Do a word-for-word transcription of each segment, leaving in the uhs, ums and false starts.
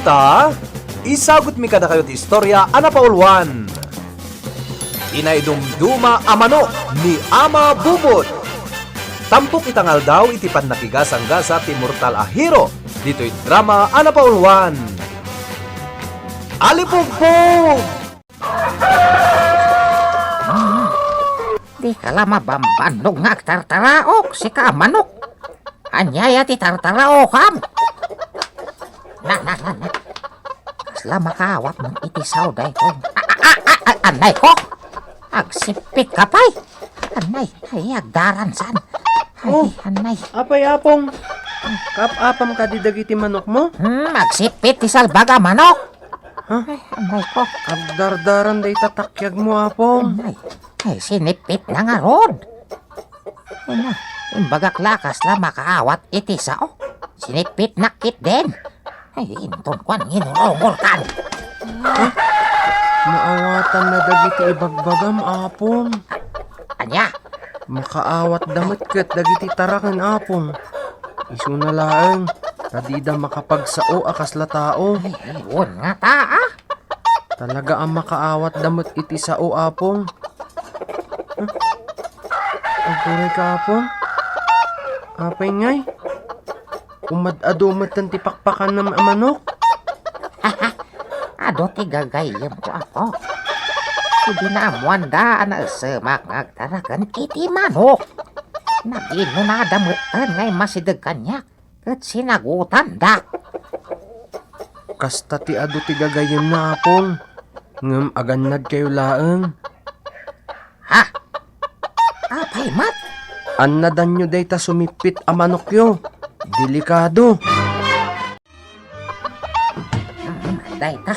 Ta, isagutmi kadakayo ti istorya a napauluan. Inaidumduma a manok ni Ama Bubot. Tampok ita nga aldaw iti pannakigasanggasa ti mortal a hero ditoy drama a napauluan. Alipugpog! Dika la mabambannog nga agtartaraok, sika a manok. Ania aya ti tartaraokam? Na, na, na, na. Kasla makaawatmo iti sao daytoy. A, a, a, a, a, anay ko! Agsippitka pay! Anay, ay, agdaransan. Ay, Oh. Anay. Apay, Apong? Kaap-apam kadi dagiti manokmo? Hmm, agsippit ti salbag a manok. Ha? Ay, anay ko. Agdardaran dayta takyagmo, Apong. Ay, ay, sinippitna ngarud. Ay na, imbagak la kasla makaawat iti sao. Sinippitnak ketdin. Ay, inton kuan, nginurungorkan. Ha? Maawatanna dagiti ibagbagam, Apong. Ania? Makaawatda met ket dagiti taraken, Apong. Isuna laeng, ta dida makapagsao a kasla tao. Ay, wen ngata, a. Talaga a makaawatda met iti sao, Apong. Huh? Agurayka, Apong? Apay ngay? Umad-adu metten ti pakpakanam a manok? Adu ti gagayyemko, Apo. Idi naammoanda a naesemak nga agtaraken iti manok, naginunada metten nga immasideg kaniak ket sinagutanda. Kasta ti adu ti gagayyemna, Apong, ngem agannadkayo laeng. Ha? Apay met? Annadanyo dayta sumippit a manokyo. Delikado. Hmm, dayta.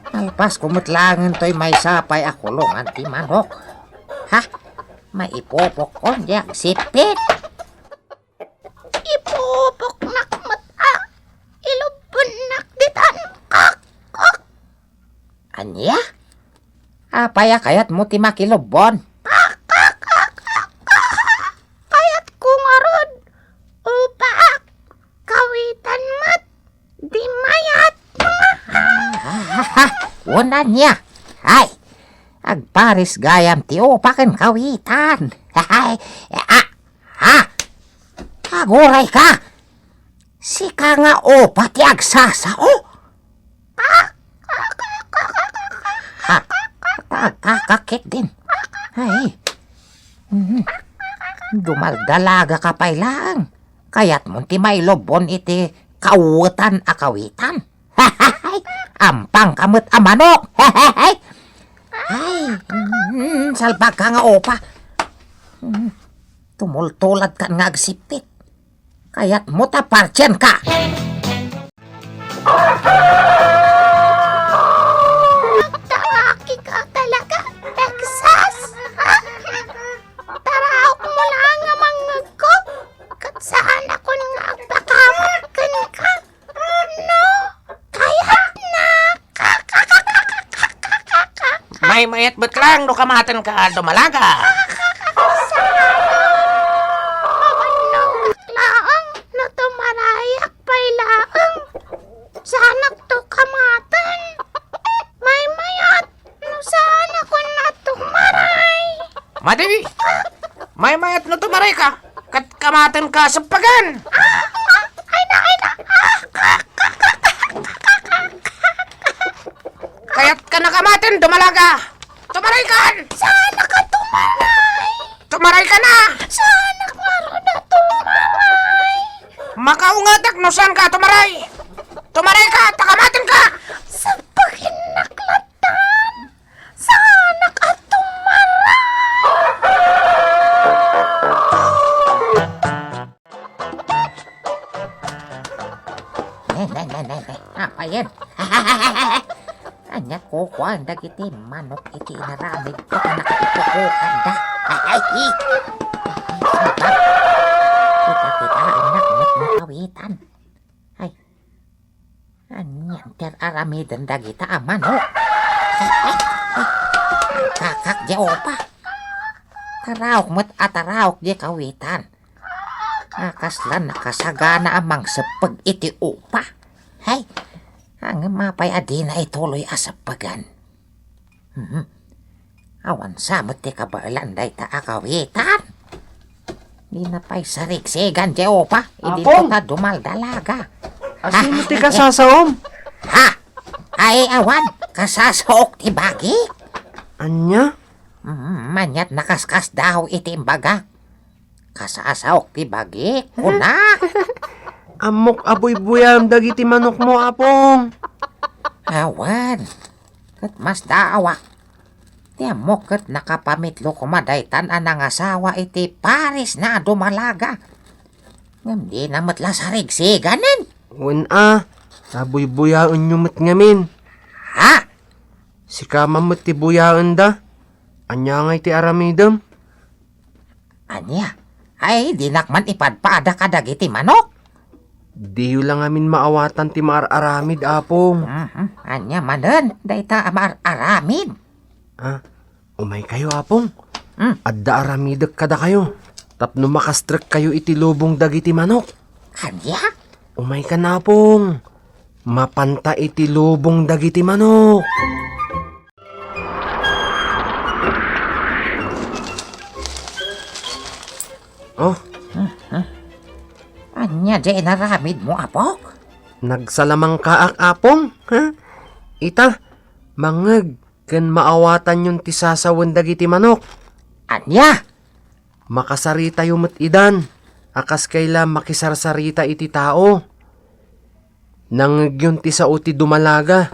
Nalpasko met laengen toy maysa pay a kulongan ti manok. Ha? Maipupokkon diay agsippit. Ipupoknak met a ilubbonnak ditan. Kak, kak. Ania? Apay a kayatmo ti makilubbon? Kak, kak, kak, kak, kak. Kayatko ngarud, upaak, kawitan met, di mayat. Wen ania? Ay, agparis gayam ti upa ken kawitan. Ay, a, Ha? Agurayka? Sika nga upa ti agsasao? Ha? Agkakakakit din. Ay. Mhm. Dumaldalagaka pay laeng. Kayatmon ti mailubbon iti kawetan a kawitan. Ampangka met a manok. Ay, mm, salbagka nga upa. Mm, tumultuladkan nga agsippit. Kayatmo ta partienka. Agtarakika talaga, Texas. Taraokmo la nga mangngegko, ket saanakon nga agpakamot kenka. No, kayatna. Maymayat met laeng no kamatenka, dumalaga. Mabannogak laeng no tumarayak pay laeng. Saanakto kamaten. Maymayat no saanakon a tumaray. Madi! Maymayat no tumarayka, ket kamatenka seppagen. Ah, ah, ay na, ay na. Ah, ah, ah, ah, ah, ah. Kayatka na kamaten, dumalaga. Tumaraykan! Saanaka tumaray? Tumarayka na! Saanak ngarud a tumaray? Makaungetek no saanka a tumaray! Tumarayka, ta kamatenka! Seppagennak latan! Saanak a tumaray! Ne, ne, ne, ne, ne. Apayen. Ania kukuan dagiti manok iti inaramid ket nakaipukokan da. Ay, ay, ay. Kita-kitaennak met ni kawitan. Ay. Ania ti ar-aramiden dagita a manok? Ay, ay, ay. Kakak di upa. Taraok met a taraok di kawitan. A, kasla nakasagana a mangseppeg iti upa. Hay, Ngem apay a dina ituloy a seppegan? Hmm. Awan sa met ti kabaelan dayta a kawitan. Dina pay sarigsigan ti upa, idi Apong! Ita dumaldalaga. Asino ti kasasaom? Ha? Ay, awan, kasasaok ti bagi. Ania? Hmm, maniat nakaskasdaaw iti imbagak. Kasasaok ti bagi, kuna. Ammok a buybuyaem dagiti manokmo, Apong. Awan, ket masdaawak. Ti ammok ket nakapamitlo koma daytan a nangasawa iti parisna a dumalaga. Ngem dina met la sarigsiganen. Wen a, ta buybuyaenyo met ngamin. Ha? Sika man met ti buyaenda. Ania ngay ti aramidem? Ania? Ay, dinak man ipadpada kadagiti manok. Diyo la ngamin maawatan ti maar-aramid, Apong. Mhm. Ania manen dayta a maar-aramid? Ah, umaykayo, Apong. Hmm. Adda aramidek kadakayo tapno makastrekkayo iti lubong dagiti manok. Ania? Umaykan, Apong. Mapanta iti lubong dagiti manok. Oh. Ania diay inaramidmo, apok? Nagsalamangkaak, Apong. Ha? Ita, mangngeg ken maawatanyon ti sasawen dagiti manok. Ania? Makasaritayo met idan a kas kayla makisarsarita iti tao. Nangngegyon ti sao ti dumalaga,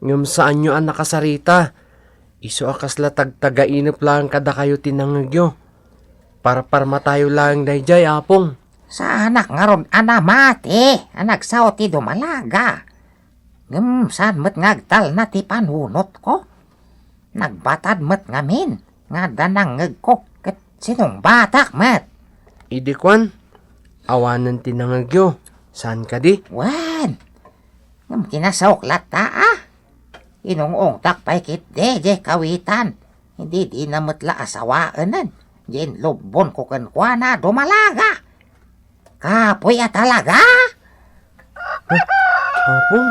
ngem saanyo a nakasarita. Isu a kasla tagtagainep laeng kadakayo ti nangngegyo. Parparmatayo laeng daydiay, Apong. Saanak ngarud a namati a nagsao ti dumalaga. Ngem saan met nga agtalna ti panunotko. Nagbatad met ngamin nga adda nangngegko ket sinungbatak met. Idi kuan, awanen ti nangngegyo, saan kadi? Wen, ngem kinasaok latta a. Inung-ungtak pay ketdi diay kawitan. Idi dina met la asawaenen, diay inlubbonko kenkuana a dumalaga. Kapoy a talaga? Apong,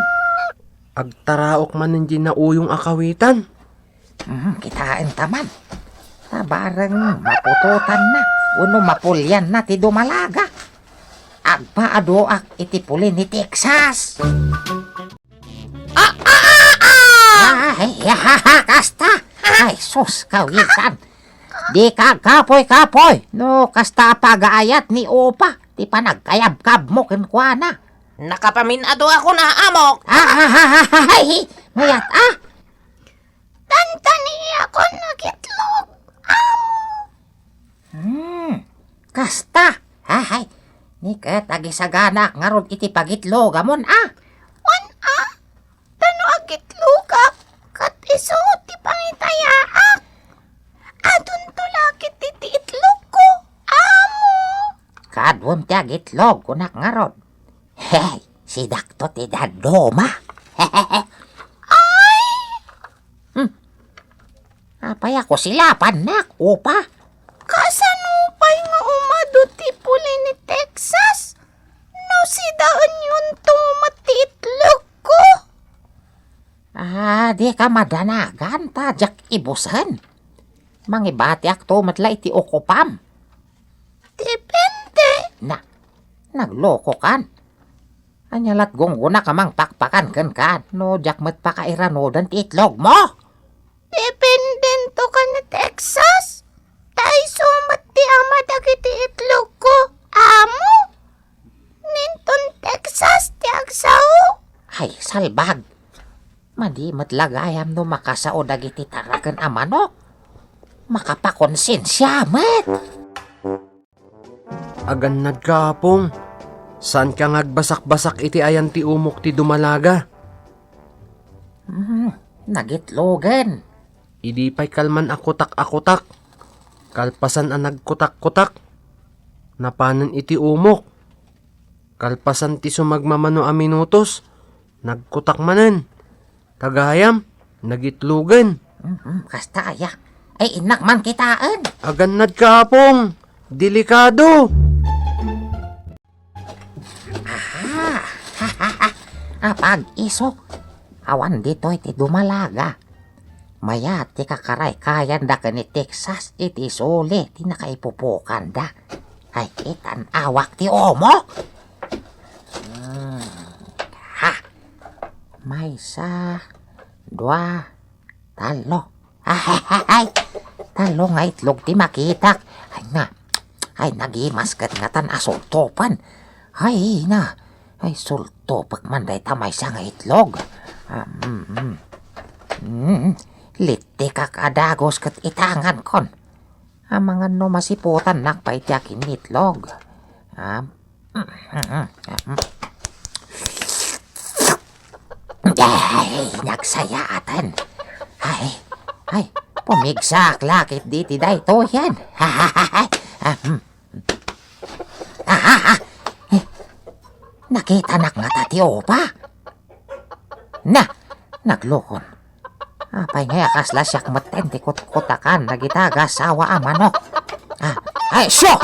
agtaraok manen diay nauyong a kawitan. Hmm, kitaenta man. Ta bareng maputotanna wenno mapulianna ti dumalaga. Agpaaduak iti puli ni Texas. Ah, ah, ah, ah! Ay, ah, kasta! Ay, sus, kawitan! Dika agkapoy-kapoy no kasta a pagaayat ni upa ti panagkayabkabmo kenkuana. Nakapamin-aduakon a, amok! Ah, ah, ah, ah, ay, mayat, ah! Tantaniakon a gitlog, amo. Hmm, kasta. Hahay, ni ket agisaganaak ngarud iti pagitlogamon a. Wen a, ta no agitlogak, ket isu ti pangitayaak. Adunto la ketdi ti itlogko, amo. Kaduem ti agitlog, kunak ngarud. Hey, sidakto ti dadduma. Ay! Hmm. Apay a kusilapannak, upa? Kasano pay nga umadu ti puli ni Texas? No sidaenyonto met ti itlogko? Ah, dika madanagan ta diak ibusen. Mangibatiakto met la iti ukopam. Depende. Na, naglokokan. Ania lat gunggonak a mangpakpakan kenka no diak met pakairanudan ti itlogmo? Dependento ken ni Texas. Ta isu met ti ama dagiti itlogko. Amo? Ninton Texas ti agsao. Ay, salbag! Madi met la gayam no makasao dagiti taraken a manok. Makapakonsensia met. Agannadka, Apong. Saanka nga agbasakbasak iti ayan ti umok ti dumalaga. Hmm, nagitlogen. Idi pay kalman a kutak a kutak, kalpasan a nagkutak-kutak, napanen iti umok. Kalpasan ti sumagmamano a minutos, nagkutak manen. Ta gayam, nagitlogen. Mhm, kasta aya. Ay, innak man kitaen. Agannadka, Apong. Delikado. Aha! Apag-iso, Awan ditoy ti dumalaga. Mayat ti kakaraykayan da ken ni Texas iti suli ti nakaipupokanda. Ay, itan-awak ti omo. Hmm. Ha! Maysa, dua, tallo. Ay, tallo nga itlog ti makitak. Ay na, ay, nagimas ket ngatan a sultopen. Ay na, ay, sultopek man dayta maysa nga itlog. Ah, mm, mm. Mm, littikak a dagus ket itangankon. Amangan no masiputannak pay ti akin itlog. Ah, Ay, nagsayaaten. Ay, ay, pumigsak la ketdi ti daytoyen. Ah, hmm. Ah, ah, ah. Eh, nakitanak ngata ti upa. Na, naglukon. Apay ngay a kasla siak metten ti kutkutakan dagita agasawa a manok? Ah, ay, siyo!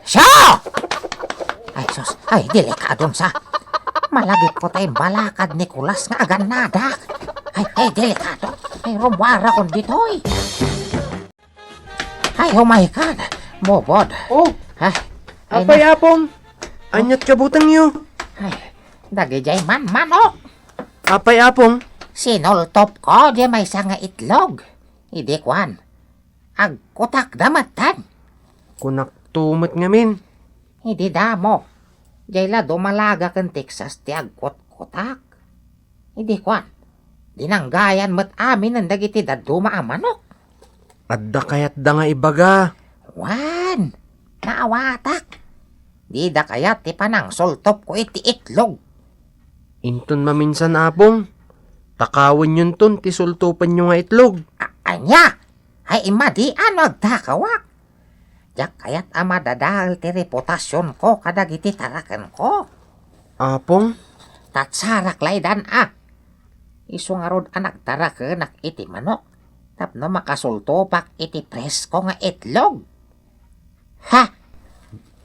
Siyo! Ay, sus, ay, delikadon sa. Malagipko ta imbalakad ni Kulas nga agannadak. Ay, ay, delikado. Ay, rummuarakon ditoy. Ay, oh my God. Bobod. Oh, ay, apay, na. Apong. Aniat kabutengyo? Ay, dagidiay man manok. Apay, Apong? Sinultopko diay maysa nga itlog. Idi kuan, agkutakda metten. Kunakto met ngamin. Idi damo, diay la dumalaga ken Texas ti agkutkutak. Idi kuan, dinanggayan met aminen dagiti dadduma a manok. Adda kayatda nga ibaga? Wen, naawatak. Dida kayat ti panangsultopko iti itlog. Inton maminsan, Apong, takawenyonton ti sultopenyo nga itlog. A-, ania? Ay, imadian no agtakawak. Diak kayat a madadael ti reputasionko kadagiti tarakenko. Apong? Tatsarak laydan a. Isu ngarud a nagtarakenak iti manok tapno makasultopak iti presko nga itlog. Ha!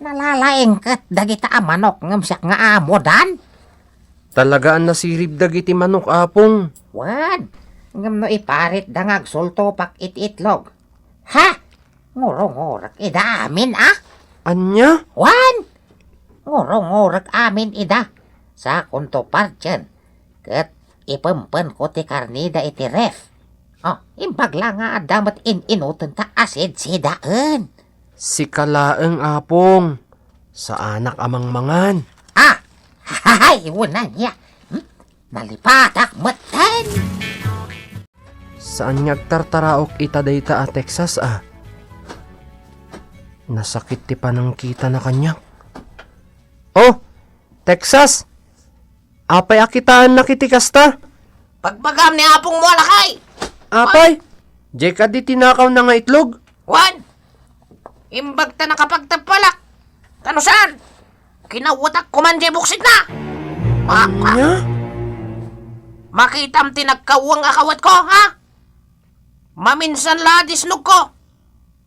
Nalalaing ket dagita a manok ngem siak nga amodan? Talaga a nasirib dagiti manok, Apong. Wen, ngem no iparitda nga agsultopak iti itlog. Ha! Ngurungurek ida amin, a? Ania? Wen! Ngurungurek amin ida. Sakonto partien. Ket ipempenko ti karnida iti ref. Oh, imbag la nga adda met in-inutenta a sidsidaen. Sika laeng, Apong. Saanak a mangmangan. Ah! Hay, wen ania. Hmm? Nalipatak metten. Saan nga agtartaraok ita dayta a Texas a. Nasakit ti panangkitana kaniak. Oh, Texas! Apay a kitaennak iti kasta? Pagbagam ni apongmo a lakay! Apay, diay kadi tinakawna nga itlog? Wen! Imbag ta nakapagtepalak. Ta no saan? Kinawetak koman diay buksitna. Ania? Makitam ti nagkaweng a kawetko, ha? Maminsan la a disnogko.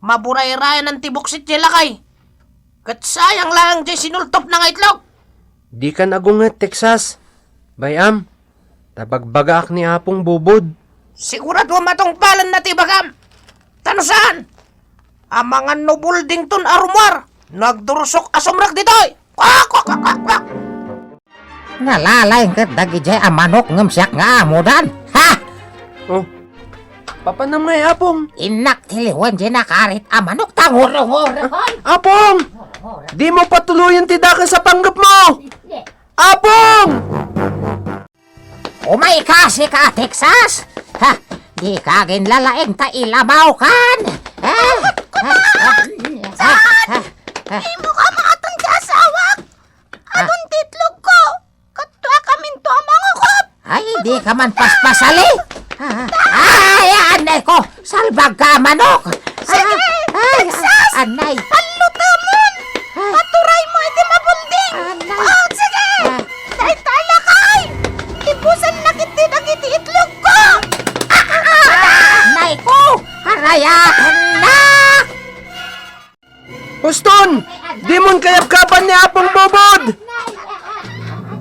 Maburayrayanan ti buksit diay lakay. Ket sayang laeng diay sinultopna nga itlog. Dikan agunget, Texas. Bay-am, ta bagbagaak ni Apong Bubod. Siguraduam a tungpalenna ti ibagam. Ta no saan, amangan no buildington a rummuar no agdursok a sumrek ditoy. Kwak, kwak, kwak, kwak, kwak. Nalalaing ket dagidiay a manok ngem siak nga amodan. Ha! Oh. Papanam ngay, Apong? Innak ti liwen diay nakarit a manok ta ngurungurek, oy! Apong! Dimo patuloyen ti dakes a panggepmo! Apong! Umayka, sika a Texas! Ha! Dika aginlalaing ta ilamawkan! Ha! Ha! Ha! Ha! Ha! Imoka maton ti asawak! Ah. Adun ti itlogko! Kadto a kaminto a mangukop! Ay, dika man paspasali! Ah, ay, anay ko! Salbag ka, manok! Sige! Ah, ay, Texas! Anay! Pallutemon! Ah. Paturaymo iti mabulding! Anay! Oh, sige! Ah. Dayta a lakay! Ibusannak iti dagiti itlogko! Ah! Anay ko! Arayatennak! Uston! Dimon kayabkaban ni Apong Bubod!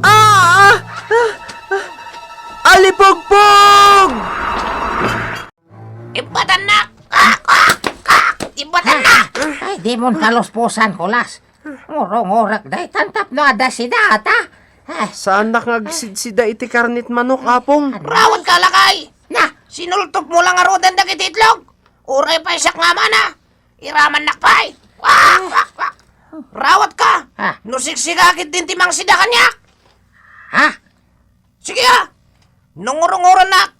Ah! Ah! Ah! Ah! Pugpug! Ibatannak! Ah, ah, ah! Ibatannak! Ay, di mon kaluspusan, Kulas. Ngurungurek daytan tapno adda sida, ata. Ay. Saannak nga agsidsida iti karnit manok, Apong. Rawat ka, lakay! Na! Sinultop mo lang arudan dagiti itlog! Uray pay siak nga amana! Iramannak pay! Wak, wak, wak! Rawat ka! Ah. No sigsigakit din ti mangsida kaniak! Ha? Sige, ah! No ngurungurannak,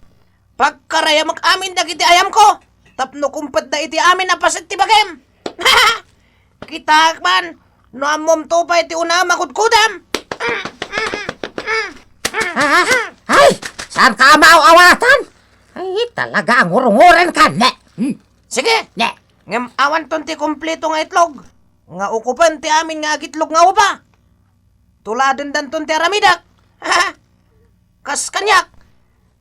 pagkarayamek amin dagiti ayamko, tapno kumpetda iti amin a paset ti bagim. Kitaek man, no ammom to pay ti unam a kudkudam. Ah, ay, saan ka maaw-awatan? Ay, talaga, ngurunguren ka, ne. Hmm. Sige, ne. Ngem awanton ti kompleto nga itlog, nga ukupen ti amin nga agitlog nga upa. Tuladendanton ti aramidek. Kas kaniak,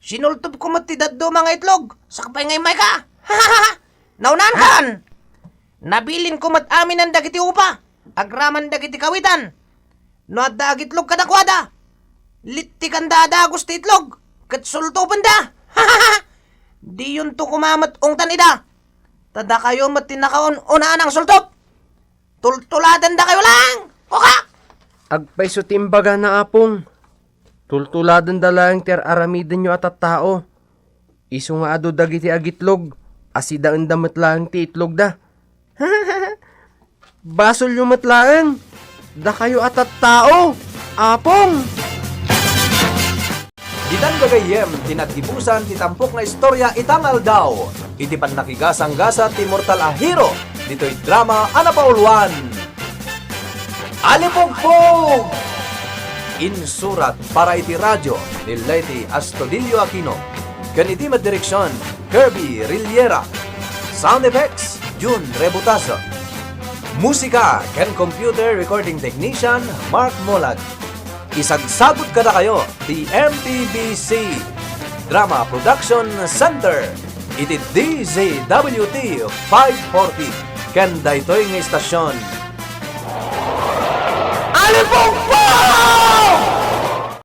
sinultopko met ti dadduma nga itlog, sakbay nga immayka. Naunankan! Nabilinko met aminan dagiti upa, agraman dagiti kawitan. No adda agitlog kadakuada, littikanda a dagus ti itlog, ket sultopenda. Diyonto koma met ungtan ida, ta dakayo met ti nakaun-unaan a sultop. Tultuladendakayo laeng! Kukak! Agpayso ti imbagana, Apong. Tultuladenda laeng ti ar-aramidenyo a tattao. Isu nga adu dagiti agitlog, asidaenda met laeng ti itlogda. Basolyo met laeng, dakayo a tattao, Apong! Ditan gagayyem ti naggibusan ti tampok nga istorya ita nga aldaw, iti pannakigasanggasat ti mortal a hero ditoy drama a napauluan, Alipugpug! Insurat para iti radio ni Leti Astudillo Aquino, ken iti madireksion, Kirby Riliera. Sound effects, Jun Rebutaso. Musika ken computer recording technician, Mark Molag. Isagsagod kadakayo ti M P B C Drama Production Center iti D Z W T five forty ken daytoy nga istasion. Alipugpug!